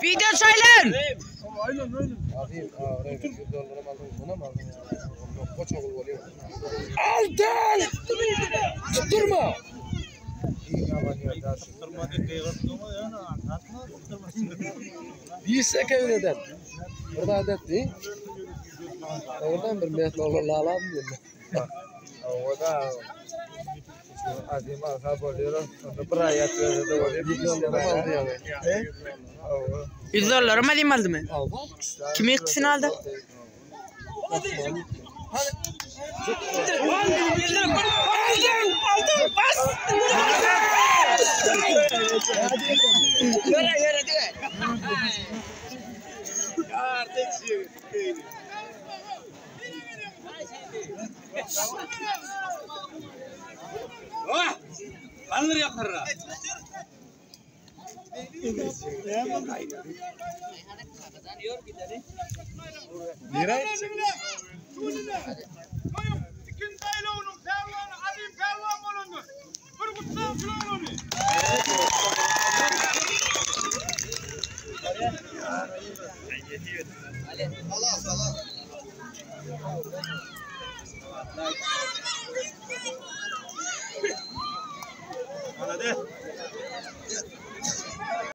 Video çaýlan. Aldın! Tutturma! Diýse kewreden. Bir zat etdi. Oradan bir met lalam diýdi. Oda Azim alsa bolýar. Onda bir aý ýatsa-da bolýar. 100 dollara mı alayım aldı mı? Kimi ikisini aldı? Aldın! Aldın! Bas! Yöre yöre diye. Alır yakarra. Nire?